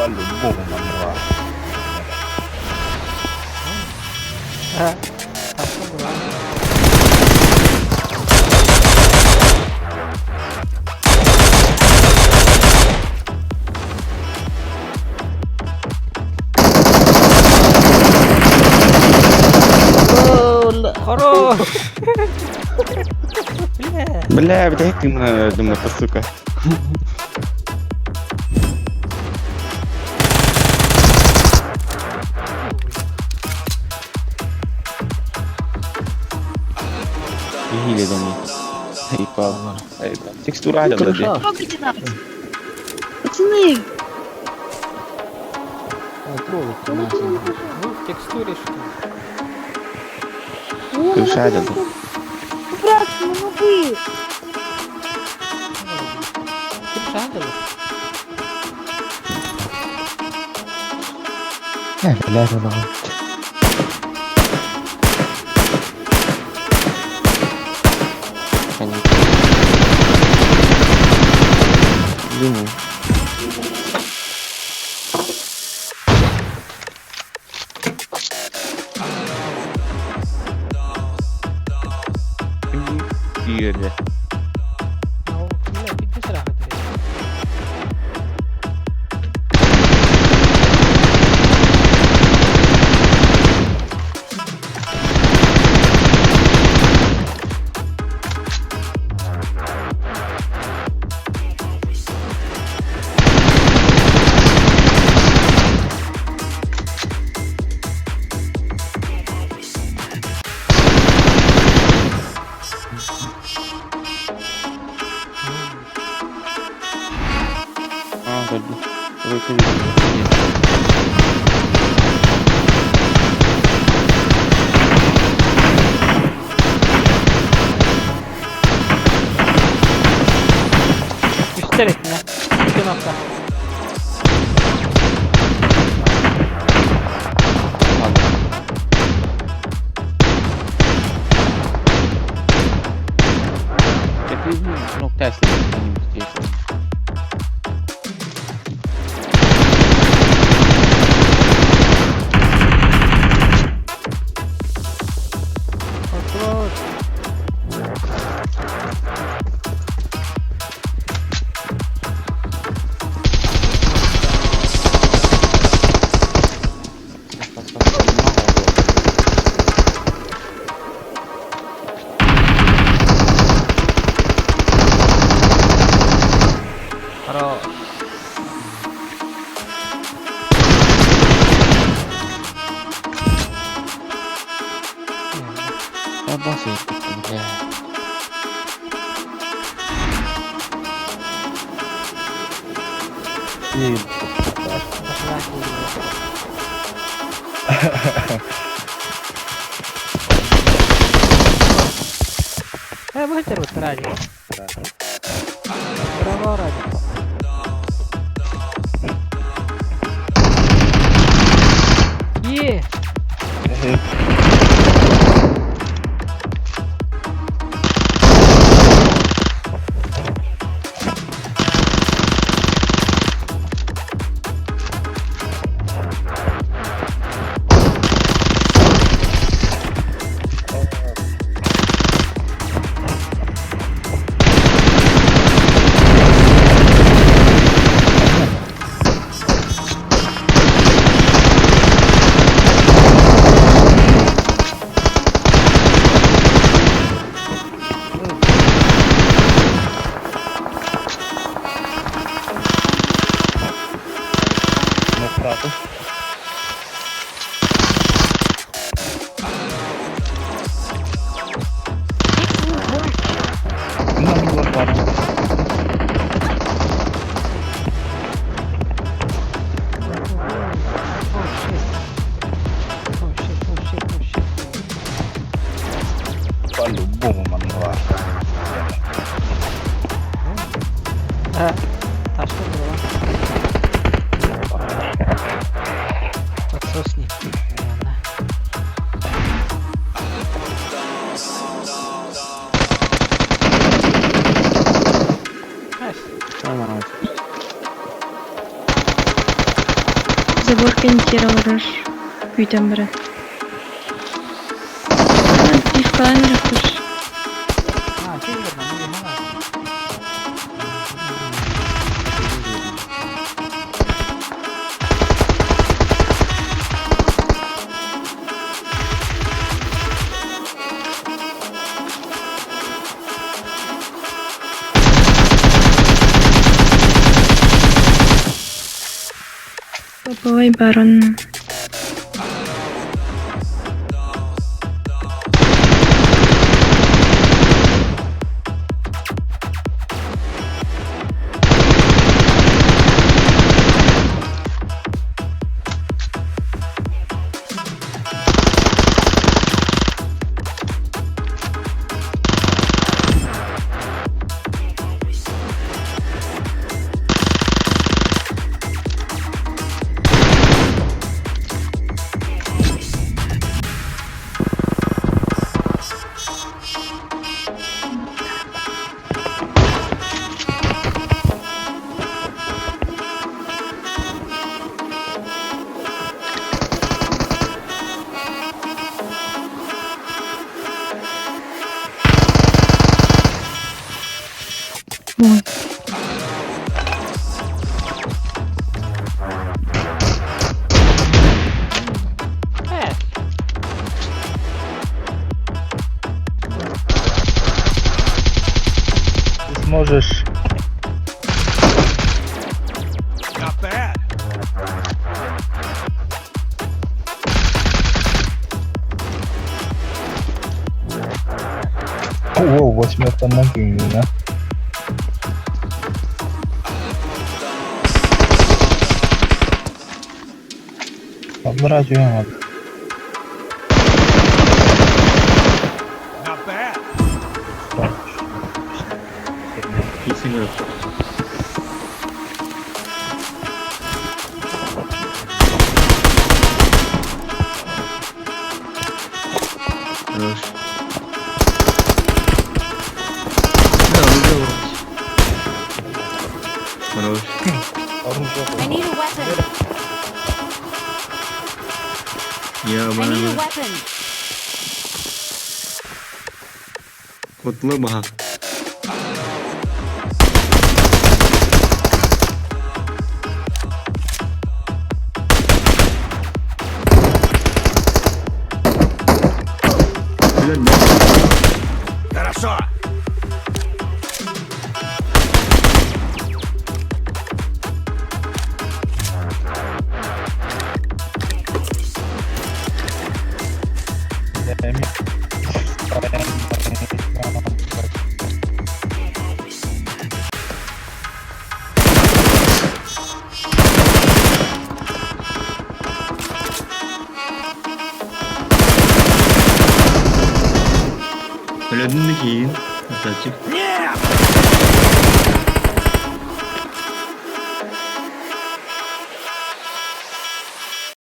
По-любому манныга. Хорош! Бля! Бля, бля, ты на думаю, сука. Hile domi. Ипал. Текстура дали. Трогайте нас! Пацаны! Вы в текстуре что ли? О, Крыша мы дали. Брат, мы нубы! Крыша дали? Блядь, она. Конечно. Думаю. Кире. Бля, пиздец рахат. А, да. Üstelik ne? İki nokta. Nokta aslında. Хорош! Хорош! Бля. Пошла Э, вот Радик. Браво, Радик. Е! Правда. Ну, ладно. Oh shit. Oh shit, oh shit, oh shit. По-любому манныга. А, а что было? Забор кэнникигэр олорор, күүтэн баран. Пивкалаан эрэ. Топовай барон. Ой. Ты сможешь. Воу, восьмерка на да? Брать ее надо. Kesin Хорош. Да, уже Хорош. Оружие. I need a weapon. Я I need a bana weapon. Kutlu baha. Блядь, да. Хорошо! Блядь, ну нахер. Красавчик. Нет!